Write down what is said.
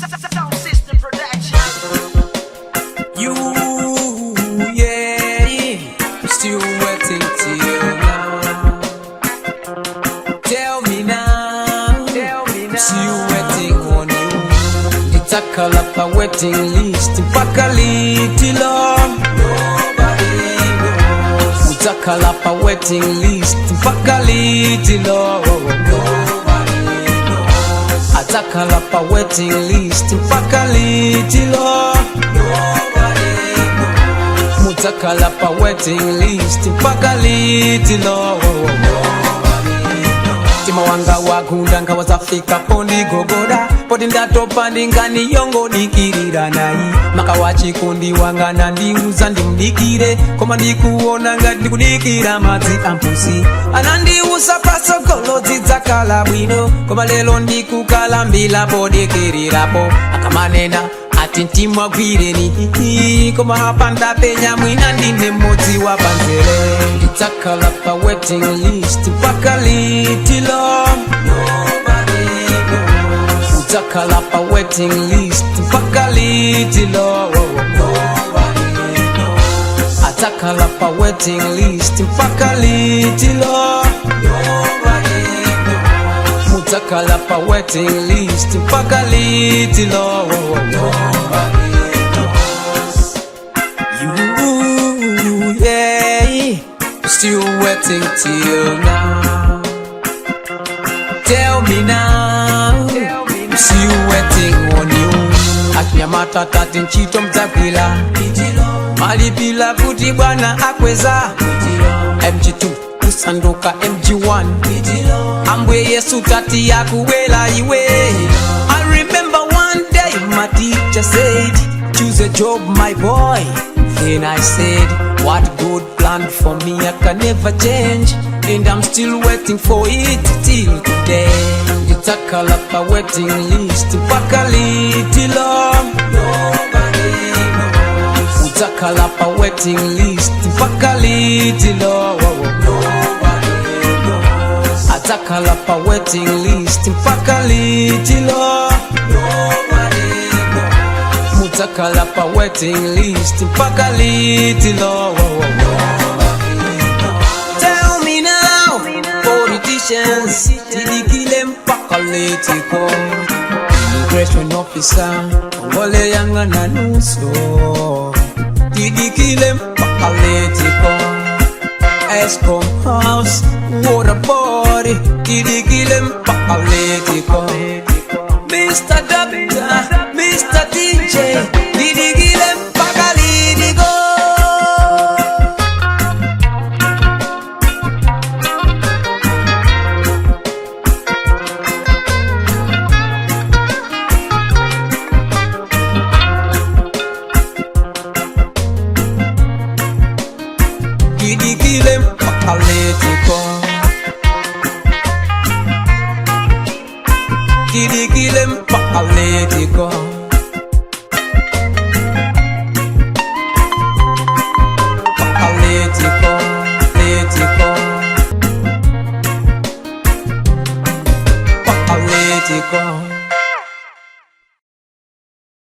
Sound System Production. You, yeah, still waiting till now. Tell me now, Tell me now. Still waiting on you. Nditakhala pa waiting list mpaka liti lo. Nobody knows. Utakhala pa waiting list mpaka liti lo. Nobody knows. Atakhala pa waiting list mpaka liti lo. Nobody knows. Mutakhala pa waiting list mpaka liti lo. Mtima wanga wagunda nga wazafika pondigogoda, poti ndatopa ndinganiyongodikirira nayi maka wachikundi wanga nandiuza ndimdikire, koma ndikuona ngati ndikudikira madzi ampusi. Anandiuza pasogolo dzidzakala bwino, koma lero ndikukalambira podikirirapo. Akamanena ati ntimwagwireni, koma apa ndapenya mwina ndine mmodzi wa panzere. Ndidzakhala pa waiting list mpaka liti lo? Udzakhala pa waiting list mpaka liti lo? Adzakhala pa waiting list mpaka liti lo? Mudzakhala pa waiting list mpaka liti lo? You, yeah, still waiting till now. Tell me now, Tell me now. Still waiting on you. Achinyamata tati ntchito mdzagwira, malipila kuti bwana akweza MG2 kusanduka MG1. Ambuye Yesu tati yakubwela iwe. I remember one day my teacher said, "Choose a job, my boy." Then I said, "What God planned for me I can never change," and I'm still waiting for it till today. Ndidzakhala pa waiting list mpaka liti lo? Udzakhala pa waiting list mpaka liti lo? Adzakhala pa waiting list mpaka liti lo? Mudzakhala pa waiting list mpaka liti lo? Tell me now, politicians, tidikile mpaka litiko? Immigration officer, ngole yang'ana nuso, tidikile mpaka litiko? Eskom House, water board, tidikile mpaka litiko? Mr. Doctor, Mr. DJ, tidikile mpaka litiko? Tidikile mpaka litiko? Tidikile mpaka litiko?